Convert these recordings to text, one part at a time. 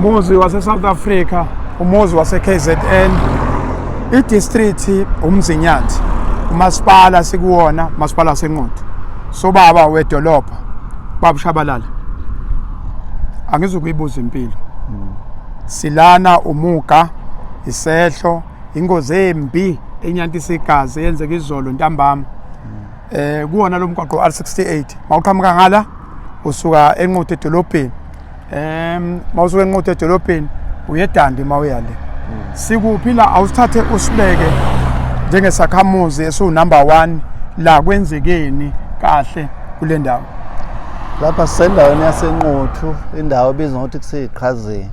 Umuzi wase South Africa, umuzi wase KZN, idistrict uMzinyathi, umasipala sikuwona, umasipala waseNquthu. Sobaba wedolobha, Baba Shabalala. Angizukuyibuza impilo. Silana umuga, isehlo, ingozi embi enyantisa igazi eyenzeka izolo ntambama. Kuwona lo mgwaqo R68 mawuqhamuka ngala usuka eNquthu edolobheni, mawusuka eNquthu edolobheni uye eDandi, mawuya le. Sikuphi la? Awusithathe usibeke njengesakhamuzi esiwu number 1 la, kwenzekeni kahle kule ndawo? Lapha sisendaweni yaseNquthu, indawo ebizwa ngokuthi kuseyiqhazeni.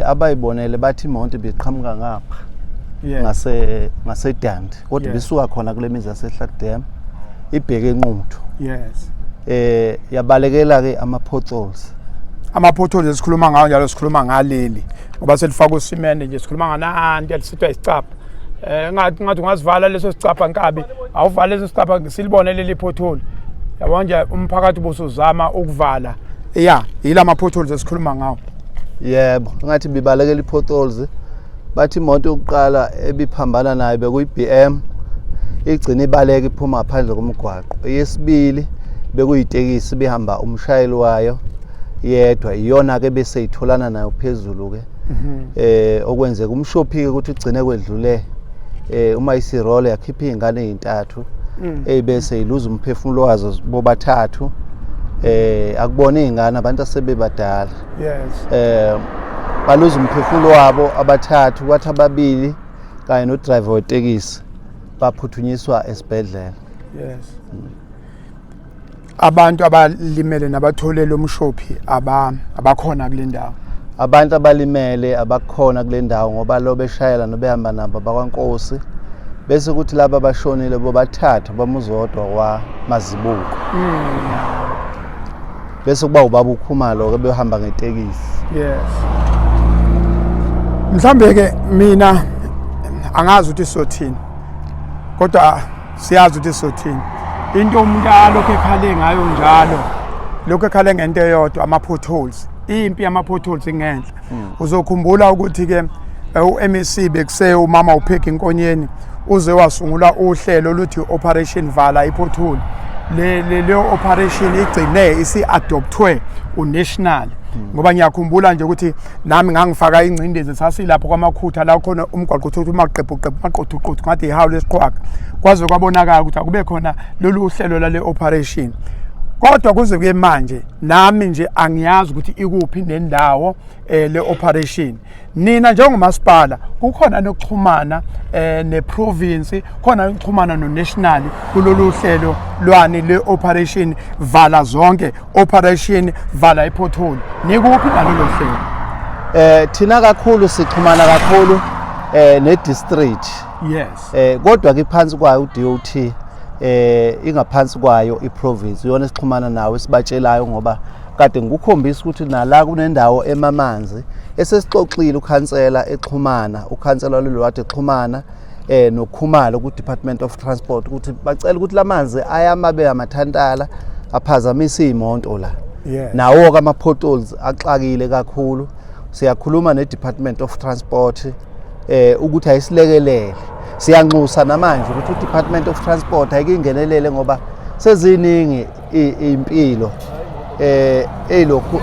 Abayibonele bathi imoto ibiqhamuka ngapha ngaseDandi, kodwa bisuka khona kule mizi yaseHlak Dam ibheke eNquthu. Yabalekela ke ama potholes. Ama-potholes esikhuluma ngawo njalo, sikhuluma ngaleli ngoba selifaka usimende nje, sikhuluma ngananti elisithwa isicapha. Ngathi ungazivala leso sicapha, nkabi awuvale leso sicapha, silibone leli pothole, yabo nje umphakathi ubusuzama ukuvala ya, yila ma-potholes esikhuluma ngawo. Yebo, ngathi bibalekela i-potholes. Bathi imoto yokuqala ebiphambana nayo bekuyi-BM, igcina ibaleka iphuma ngaphandle komgwaqo. Eyesibili bekuyitekisi, bihamba umshayeli wayo yedwa, iyona-ke bese itholana nayo phezulu-ke. Okwenzeka umshophi-ke ukuthi ugcine kwedlule uma isirole yakhipha iy'ngane ey'ntathu ey'bese iluza umphefumulo wazo bobathathu. Akubona iy'ngane, abantu asebebadala. Baluza umphefumulo wabo abathathu, kwathi ababili kanye nodriver wetekisi baphuthunyiswa esibhedlela. Yes, abantu abalimele nabathole lo mshophi abakhona kule ndawo? Abantu abalimele abakhona kule ndawo, ngoba lo beshayela nobehamba nabo bakwaNkosi, bese kuthi laba abashonile bobathathu bamuzodwa kwaMazibuko, bese kuba ubaba uKhumalo-ke behamba ngetekisi. Yes, mhlambe ke mina angazi ukuthi sothini, kodwa siyazi ukuthi sothini. Into umuntu alokhu ekhale ngayo njalo, lokhu ekhale ngento eyodwa, ama-potholes, impi yama-potholes ingenhla. Uzokhumbula ukuthi-ke u-MEC bekuse umama uPeggy Nkonyeni uze wasungula uhlelo oluthi Operation Vala iPothole. Le operation igcine isi-adoptwe unational, ngoba ngiyakhumbula nje ukuthi nami ngangifaka ingcindezi, sasilapho kwamakhutha la khona umgwaqo uthi umaqebhuqebhu, maqothuqothu, ngathi ihawu lesiqhwaga, kwaze kwabonakala ukuthi akube khona lolu hlelo lale operation. Kodwa kuze kuye manje nami nje angiyazi ukuthi ikuphi nendawo le operation. Nina njengomasipala kukhona nokuxhumana neprovince, khona ukuxhumana no-national kulolu hlelo lwani le Operation Vala Zonke, Operation Vala iPothole? Nikuphi nalolo hlelo? Thina kakhulu sixhumana kakhulu ne district. Kodwa ke phansi kwayo uDOT, ingaphansi kwayo iprovince, iyona esixhumana nawo, esibatshelayo, ngoba kade ngikukhombisa ukuthi nala kunendawo emamanzi esesixoxile, ukhansela exhumana, ukhansela lelo wadi exhumana noKhumalo ku Department of Transport ukuthi bacela ukuthi lamanzi ayamabe amathantala aphazamisa iy'moto la. Nawo ke ama-potholes axakile kakhulu. Siyakhuluma ne-Department of Transport ukuthi ayisilekelele. Siyanxusa namanje ukuthi u-Department of Transport ayikingenelele, ngoba seziningi impilo eyilokhu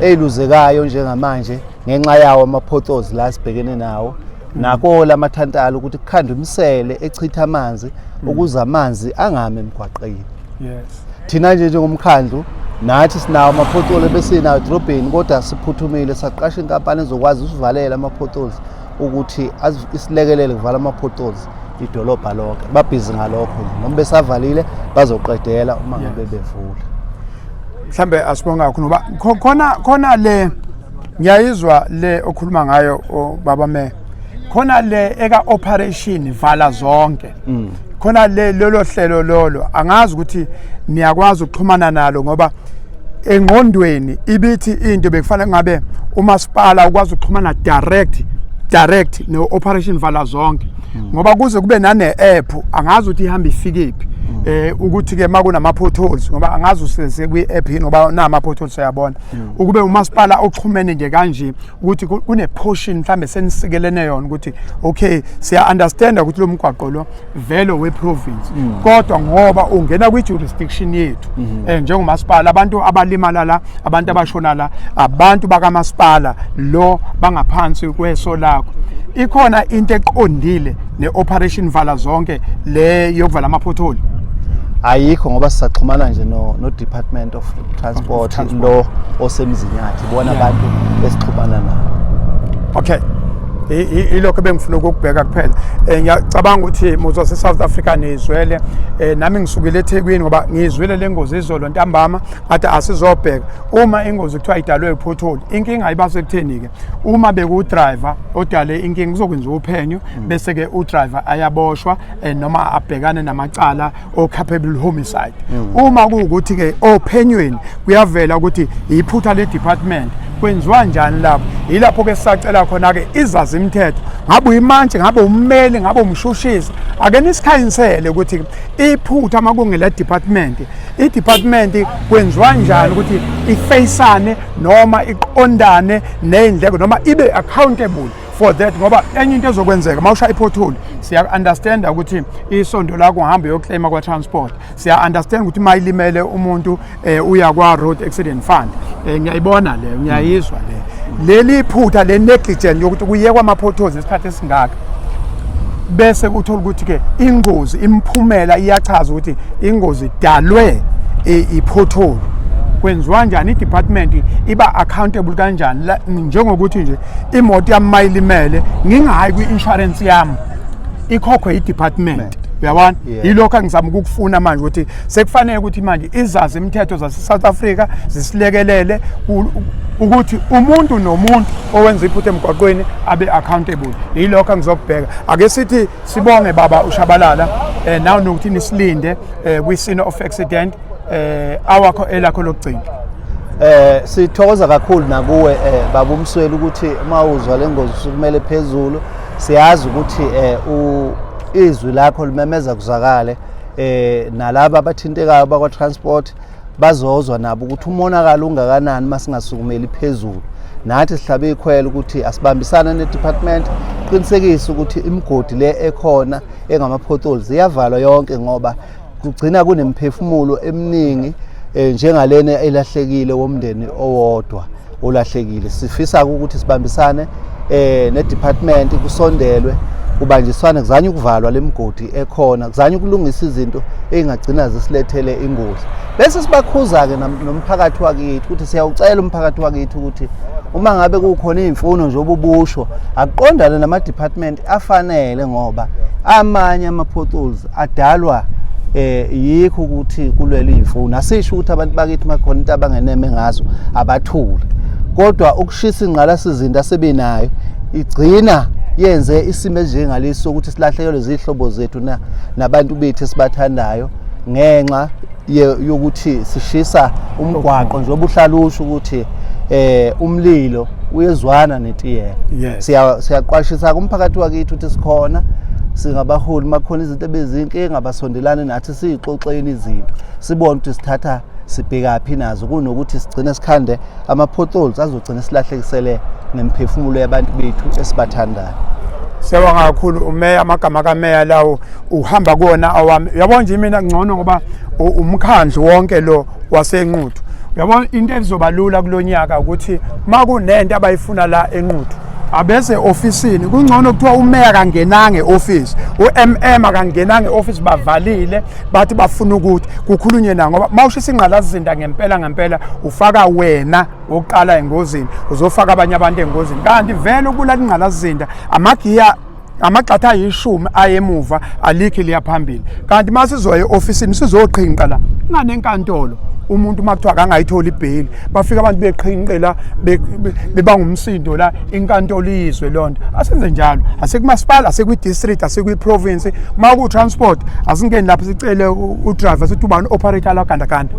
eyiluzekayo njengamanje ngenxa yawo ama-potholes la sibhekene nawo, nako lamathantala, ukuthi kukhandwe imisele echitha amanzi ukuze amanzi angami emgwaqeni. Thina nje njengomkhandlu nathi sinawo ama-pothole besinawo edrobheni, kodwa siphuthumile saqasha inkampani ezokwazi usivalela ama-potholes, ukuthi isilekelele kuvala ama-potholes idolobha lonke. Babhizi ngalokho nje, noma besavalile bazoqedela uma ngabe bevula. Mhlambe asibonga kakhulu, ngoba khona le ngiyayizwa le okhuluma ngayo, baba me, khona le eka Operation Vala Zonke, khona le lolo hlelo lolo, angazi ukuthi niyakwazi ukuxhumana nalo, ngoba engqondweni ibithi into bekufanele ngabe umasipala ukwazi ukuxhumana direct no Operation Vala Zonke, ngoba kuze kube nane app, angazi ukuthi ihamba ifikephi. Ukuthi ke makunama potholes, ngoba angazi usese kwi app yini, ngoba nama potholes uyabona ukube umasipala oxhumene nje kanje ukuthi kune portion mhlambe senisikelene yona ukuthi okay, siya understand ukuthi lo mgwaqo lo vele we province, kodwa ngoba ungena kwi jurisdiction yethu njengomasipala, abantu abalimala la, abantu abashona la, abantu bakamasipala lo bangaphansi kweso lakho. Ikhona into eqondile ne-operation vala zonke le yokuvala ama-pothole? Ayikho, ngoba sisaxhumana nje no Department of Transport, Transport. Lo oseMzinyathi, bona abantu esixhumana nabo. Okay, ilokho ebengifuna ukukubheka kuphela. Ngiyacabanga ukuthi muzwa se-South Africa nizwele. Nami ngisukile eThekwini ngoba ngizwile le ngozi izolo ntambama, ngathi asizobheka uma ingozi kuthiwa idalwe i-pothole. Inkinga iba sekutheni-ke uma beku-driver odale inkinga, kuzokwenziwa uphenyo, bese-ke u-driver ayaboshwa noma abhekane namacala o-culpable homicide. Uma kuwukuthi-ke ophenyweni kuyavela ukuthi iphutha le-department, kwenziwa njani lapho? Yilapho-ke sisacela khona-ke izazi-mthetho, ngabe uyimantshi, ngabe ummeli, ngabe umshushisi, ake nisikhanyisele ukuthi iphutha uma kungela department, i-department kwenziwa njani ukuthi ifeyisane noma iqondane ney'ndleko noma ibe accountable for that? Ngoba enye into ezokwenzeka uma ushaya i-pothole, siya-understanda ukuthi isondo lakho ungahamba uyoclaima kwa-transport, siya-understand ukuthi uma ilimele umuntu uya kwa-Road Accident Fund. Ngiyayibona leyo, ngiyayizwa leyo. Leli phutha le-negligent yokuthi kuyekwa ama-potholes isikhathi esingaka, bese uthola ukuthi-ke ingozi, imiphumela iyachaza ukuthi ingozi idalwe i-pothole, kwenziwa njani? I-department iba accountable kanjani? Njengokuthi nje imoto yami mayilimele, ngingayi kwi-insurance yami, ikhokhwe i-department, uyabona? Yilokho engizama ukukufuna manje, ukuthi sekufanele ukuthi manje izazi imithetho zase-South Africa zisilekelele ukuthi umuntu nomuntu owenza iphutha emgwaqweni abe accountable. Yilokho engizokubheka. Ake sithi sibonge, baba uShabalala, nawe nokuthi nisilinde kwi-scene of accident. Awakho elakho lokugcina. Sithokoza kakhulu nakuwe baba uMsweli ukuthi uma uzwa lengozi usukumele phezulu. Siyazi ukuthi izwi lakho limemeza kuzwakale, nalaba abathintekayo bakwa transport bazozwa nabo ukuthi umonakalo ungakanani masingasukumeli phezulu. Nathi sihlabe ikhwelo ukuthi asibambisane ne-department, qinisekise ukuthi imigodi le ekhona engama-potholes iyavalwa yonke, ngoba kugcina kunemphefumulo eminingi njengalena elahlekile womndeni owodwa olahlekile. Sifisa ukuthi sibambisane ne-department, kusondelwe, kubanjiswane, kuzanywe ukuvalwa lemigodi ekhona, kuzanywe ukulungisa izinto ey'ngagcina zisilethele ingozi. Bese sibakhuza-ke nomphakathi wakithi ukuthi siyawucela umphakathi wakithi ukuthi uma ngabe kukhona iy'mfuno nje obubusho, akuqondane nama-department afanele, ngoba amanye ama-potholes adalwa yikho ukuthi kulwelwe iy'mfuno. Asisho ukuthi abantu bakithi makhona into abangeneme ngazo abathule, kodwa ukushisa ingqalasizinda asebenayo igcina yenze isimo esinjengalesi sokuthi silahlekelwe zihlobo zethu nabantu bethu esibathandayo ngenxa yokuthi sishisa umgwaqo. Njengoba uhlala usho ukuthi umlilo uyezwana netiyela. Siyaqwashisa kumphakathi wakithi ukuthi sikhona singabaholi, makukhona izinto ebezinkinga basondelane nathi, siyixoxeni izinto, sibone ukuthi sithatha sibhekaphi nazo, kunokuthi sigcine sikhande ama-potholes azogcina silahlekisele ngemphefumulo yabantu bethu esibathandayo. Siyabonga kakhulu umeya. Amagama kameya lawo uhamba kuwona awami, uyabona nje mina ngcono ngoba umkhandlu wonke lo waseNquthu, uyabona, into ezoba lula kulonyaka ukuthi makunento abayifuna la eNquthu abeze ofisini. Kungcono kuthiwa umeya akangenanga e-ofisi, u-MM akangenanga e-ofisi, bavalile, bathi bafuna ukuthi kukhulunywe na, ngoba mawushisa ingqalasizinda ngempela ngempela ufaka wena wokuqala engozini, uzofaka abanye abantu engozini. Kanti vele ukubulala ingqalasizinda, amagiya amagxatha ayishumi ayemuva, alikho liya phambili. Kanti uma sizoya e-ofisini sizoqhinqa la nganenkantolo. Umuntu uma kuthiwa akangayitholi ibheyili, bafika abantu beqhinqe la, bebanga umsindo la, inkantolo iyizwe loo nto. Asenze njalo, asekumasipala, asekwi-district, asekwi-province. Uma ku-transport, asingeni lapho sicele udriver, sithi ubani operator la, gandaganda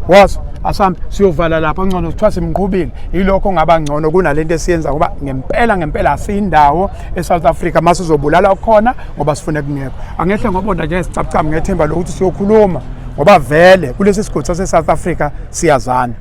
was asambe siyovala lapha. Ngcono kuthiwa simqhubile, yilokho ongaba ngcono kunalento esiyenza, ngoba ngempela ngempela asiyindawo e-South Africa uma sizobulala khona ngoba sifune kungekho. Angehle ngobonda njengesicabucabu, ngethemba lokuthi siyokhuluma, ngoba vele kulesi sigodi sase-South Africa siyazana.